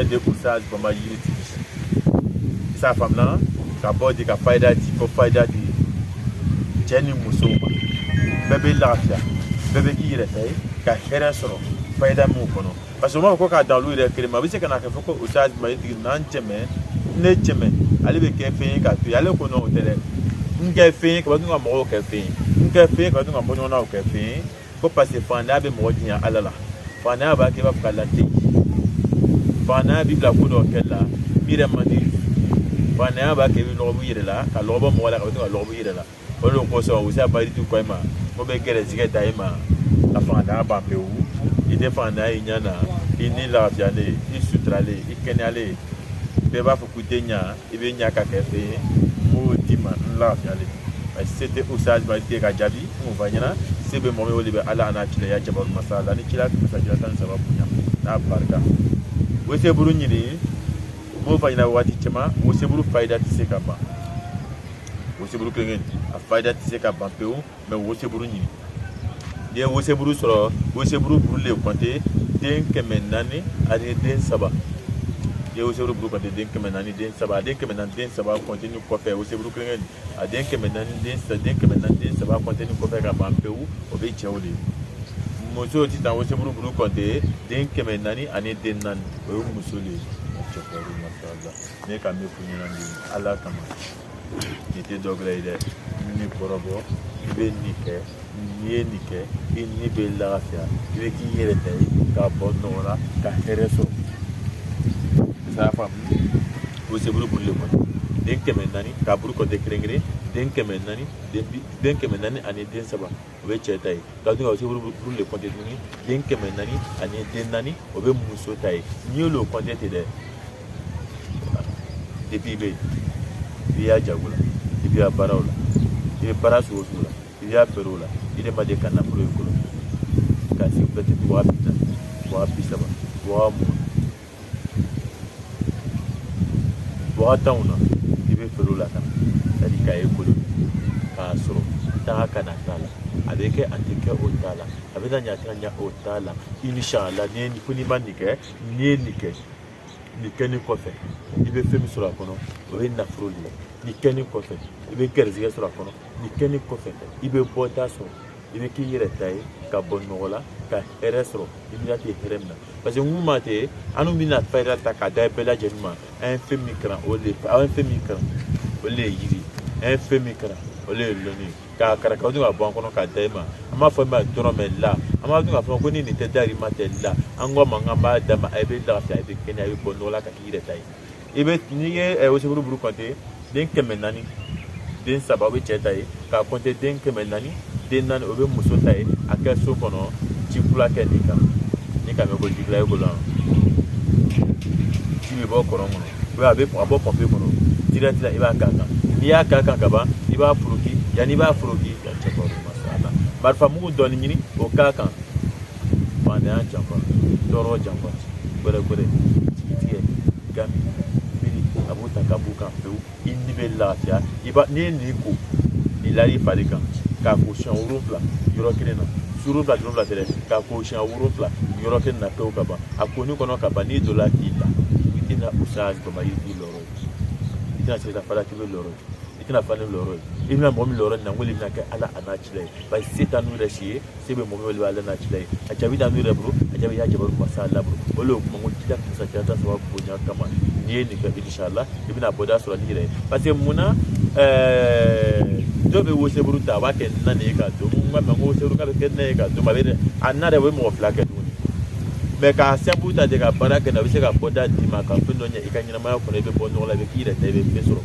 de Oustaz Bamba Yiritigi. I s'a faamuya ka bɔ di ka fayida di ko fayida di cɛ ni musow ma. Bɛɛ bɛ lafiya, bɛɛ bɛ k'i yɛrɛ ta ye ka hɛrɛ sɔrɔ fayida min kɔnɔ. Parce que u b'a fɔ ko k'a dan olu yɛrɛ kelen ma, a bɛ se ka na kɛ fɔ ko Oustaz Bamba Yiritigi n'an cɛmɛ ne cɛmɛ ale bɛ kɛ fɛn ye k'a to yen. Ale ko non, o tɛ dɛ. N kɛ fɛn ye ka dun ka mɔgɔw kɛ fɛn ye, n kɛ fɛn ye ka dun ka bɔɲɔgɔnnaw kɛ fɛn ye. Ko parce que fantanya bɛ mɔgɔ janya Ala la, fantanya b'a kɛ i b'a fɔ ka la tɛ yen, fantanya b'i bila ko dɔ kɛli la min yɛrɛ man di, fantanya b'a kɛ i bɛ lɔgɔ b'i yɛrɛ la ka lɔgɔ bɔ mɔgɔ la ka to ka lɔgɔ b'i yɛrɛ la. O de kosɔn Oustaz Bamba Yiritigi ko i ma ko bɛ gɛrɛsɛgɛ da i ma ka fantanya ban pewu. I tɛ fantanya i ɲɛ na, i ni lafiyalen, i suturalen, i kɛnɛyalen, bɛɛ b'a fɔ k'i tɛ ɲa, i bɛ ɲa ka kɛ fɛn ye. N b'o d'i ma n lafiyalen. Parce que se tɛ Oustaz Bamba Yiritigi ka jaabi n k'o fɔ a ɲɛna. Se bɛ mɔgɔ min, o de bɛ Ala n'a cila ya jabaru masa la ni cila masa jira 13 bonya n'a barika. Woseburu ɲini, n b'o fɔ a ɲɛna waati caman, woseburu fayida tɛ se ka ban. Woseburu kelen a fayida tɛ se ka ban pewu, mais woseburu ɲini. N'i ye woseburu sɔrɔ, woseburu buru le kɔnte den 400 ani den 3. N'i ye woseburu buru kɔnte den 400 den 3, a den 400 den 3 kɔnte ni kɔfɛ, woseburu kelen a den 400 den den 400 den 3 kɔnte ni kɔfɛ ka ban pewu, o bɛ cɛw de ye. Musow sisan woseburu buru kɔnte den 400 ani den 4, o ye muso de ye. Cɛkɔrɔba masala, ne ka min f'u ɲɛna nin Ala kama, nin tɛ dɔ wɛrɛ ye dɛ. Ni kɔrɔbɔ i bɛ nin kɛ, n'i ye nin kɛ i ni bɛ lafiya, i bɛ k'i yɛrɛ ta ye ka bɔ nɔgɔ la ka hɛrɛ sɔrɔ. Sa faamu, woseburu buru le kɔnɔ den 400 ka buru kɔnte kelen kelen den 400 den 400 ani den 3, o bɛ cɛ ta ye. Ka dun ka woseburu buru le kɔnte tuguni den 400 ani den 4, o bɛ muso ta ye. N'i y'olu kɔnte ten dɛ, depuis i bɛ yen, i y'a jago la, i b'i ka baaraw la, i bɛ baara sugu o sugu la, i b'a feere o la, i de ma deli ka nafolo ye fɔlɔ ka se peut-être 40 000, 30 000, 20 000, 10 000 na, i bɛ feere o la ka na, c'est-à-dire k'a ye kolo k'a sɔrɔ taga ka na t'a la, a bɛ kɛ a tɛ kɛ o t'a la, a bɛ na ɲa a tɛ na ɲa o t'a la. Inshallah, n'i ye fo n'i ma nin kɛ, n'i ye nin kɛ, nin kɛni kɔfɛ i bɛ fɛn min sɔrɔ a kɔnɔ, o ye nafolo de ye. Nin kɛni kɔfɛ i bɛ gɛrisigɛ sɔrɔ a kɔnɔ. Nin kɛni kɔfɛ i bɛ bɔda sɔrɔ, i bɛ k'i yɛrɛ ta ye ka bɔ nɔgɔ la ka hɛrɛ sɔrɔ. I bɛna kɛ hɛrɛ min na, parce que mun ma tɛ an bɛna fayida ta k'a da bɛɛ lajɛlen ma. An ye fɛn min kalan, o de an ye fɛn min kalan, o de ye yiri. An ye fɛn min kalan, o de ye lɔnni ye. K'a kara ka dun ka bɔ an kɔnɔ k'a da i ma. An b'a fɔ i ma dɔrɔmɛ la, an b'a dun k'a fɔ ko ni nin tɛ dar'i ma tɛ la. An ko a ma k'an b'a d'a ma, a bɛ lafiya, a bɛ kɛnɛya, a bɛ bɔ nɔgɔ la ka k'i yɛrɛ ta ye. I bɛ n'i ye woseburu buru kɔnte den 400 den 3, o bɛ cɛ ta ye. K'a kɔnte den 400 den 4, o bɛ muso ta ye. A kɛ so kɔnɔ ji kula kɛ nin kan, ni ka mɛn ko ji kula e bolo, ji bɛ bɔ kɔlɔn kɔnɔ, a bɛ a bɔ pɔnpe kɔnɔ direct la, i b'a k'a kan. N'i y'a k'a kan ka ban, i b'a foroki. Yanni i b'a foroki ka cɛkɔrɔba masala marifa mugu dɔɔni ɲini o k'a kan. Fantanya janfa, tɔɔrɔ janfa, gbɛrɛgbɛrɛ, jigitigɛ, gami, miiri, a b'o ta ka b'o kan pewu. I ni bɛ lafiya. I b'a n'i ye nin ko nin la i fari kan k'a ko siɲɛ 7 yɔrɔ kelen na, su 7 7 tɛ dɛ, k'a ko siɲɛ 7 yɔrɔ kelen na pewu ka ban. A koni kɔnɔ ka ban, n'i donna k'i da, i tɛna Oustaz Bamba Yiritigi lɔrɔ ye, i tɛna se ka fara k'i bɛ lɔrɔ ye, i tɛna fa ni lɔrɔ ye, i bɛna mɔgɔ min lɔrɔ nin na, n ko de bɛna kɛ Ala a n'a cila ye. Parce que se t'an n'u yɛrɛ si ye, se bɛ mɔgɔ min bɛ Ala n'a cila ye. A jaabi t'an n'u yɛrɛ bolo, a jaabi y'a jabaru masa la bolo. O de ye kuma ko cila masa cila ta sababu bonya kama. N'i ye nin kɛ, inshallah, i bɛna bɔda sɔrɔ n'i yɛrɛ ye. Parce que munna dɔw bɛ woseburu ta, a b'a kɛ na ye k'a dun. N ko mɛ n ko woseburu k'a bɛ kɛ na ye k'a dun, a bɛ a na yɛrɛ o bɛ mɔgɔ fila kɛ tuguni. Mais k'a simple ta ten ka baara kɛ na, a bɛ se ka bɔda d'i ma ka fɛn dɔ ɲɛ i ka ɲɛnamaya kɔnɔ. I bɛ bɔ nɔgɔ la, i bɛ k'i yɛrɛ ta, i bɛ fɛn sɔrɔ.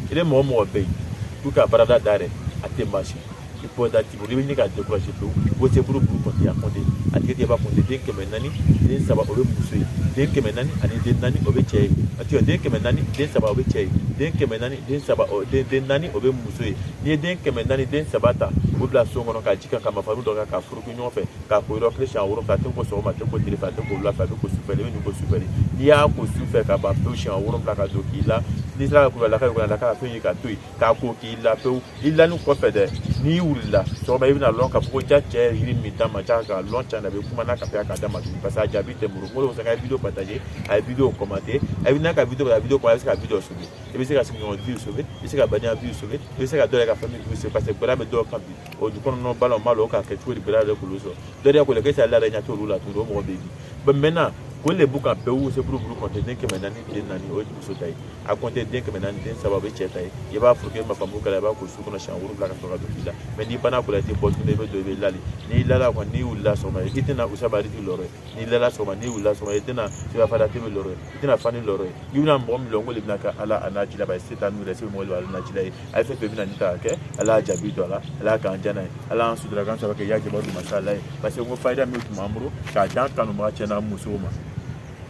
I bɛ mɔgɔ mɔgɔ bɛ yen k'u ka baarada dayɛlɛ, a tɛ marcher, i bɔda t'i bolo, i bɛ ɲini ka décourager pewu. Woseburu buru kɔnte a kɔnte a tigi tɛ, i b'a kɔnte den 400 den 3, o bɛ muso ye. Den 400 ani den 4, o bɛ cɛ ye. A tigi den 400 den 3, o bɛ cɛ ye. Den 400 den 3, den 4, o bɛ muso ye. N'i N'i ye den 400 den 3 ta o bila so kɔnɔ ka ji kan ka mafaru dɔ k'a furuku ɲɔgɔn fɛ k'a ko yɔrɔ kelen siɲɛ 7 a tɛ ko sɔgɔma a tɛ ko tile fɛ a tɛ ko wula fɛ a bɛ ko sufɛ i bɛ nin ko sufɛ n'i y'a ko sufɛ ka ban pewu siɲɛ 7 ka don k'i la n'i sera ka ko la ka la ka fɛn ye ka to yen k'a ko k'i la pewu i lani kɔfɛ dɛ n'i wulila sɔgɔma i bɛna lɔn k'a fɔ ko ja cɛ ye yiri min d'a ma ja ka lɔn ca na a bɛ kuma n'a ka fɛn k'a d'a ma tuguni parce que a jaabi tɛ n bolo n ko de a ye vidéo partager a ye vidéo commenter a bɛ n'a ka vidéo a vidéo a bɛ se ka vidéo sauver i bɛ se ka sigiɲɔgɔn vie sauver i bɛ se ka badenya vie sauver i bɛ se ka dɔ yɛrɛ ka famille vie sauver parce que gɛlɛya bɛ dɔw kan bi o kɔnɔna balaw ma lɔ k'a kɛ cogo di gɛlɛya yɛrɛ k'olu sɔrɔ dɔ de y'a ko la k'e ala yɛrɛ ɲɛ t'olu la tuguni o mɔgɔ bɛ yen bi maintenant ko le bu kan pewu se buru kɔnte den 400 den 4 o ye muso ta ye a kɔnte den 400 den 3 o bɛ cɛ ta ye i b'a furu kɛ ma faamu kala i b'a ko su kɔnɔ siɲɛ 7 ka sɔrɔ ka don k'i la mɛ n'i banna ko la i tɛ bɔ tuguni i bɛ don i bɛ lali n'i lala kɔni n'i wulila sɔgɔma i tɛna usabari ti lɔrɔ ye n'i lala sɔgɔma n'i wulila sɔgɔma i tɛna sibafada tɛ bɛ lɔrɔ ye i tɛna fani lɔrɔ ye i bɛna mɔgɔ min lɔn ko de bɛna kɛ ala a n'a jila ba ye se t'an n'u yɛrɛ se mɔgɔ de bɛ ala n'a jila ye a ye fɛn fɛn bɛna nin ta ka kɛ ala y'a jaabi don a la ala k'an diya n'a ye ala y'an sutura k'an sɔrɔ kɛ ya jabaru masa ala ye parce que n ko fayida min tun b'an bolo k'a d'an kanubaga cɛ n'a musow ma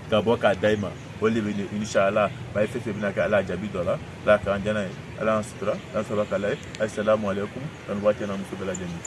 ka bɔ k'a da i ma o de bɛ inshallah ba ye fɛn fɛn bɛna kɛ ala y'a jaabi don a la ala k'an diya n'a ye ala y'an sutura ala sɔrɔ k'ala ye assalamu alaikum kanubaga cɛ n'a muso bɛɛ lajɛlen.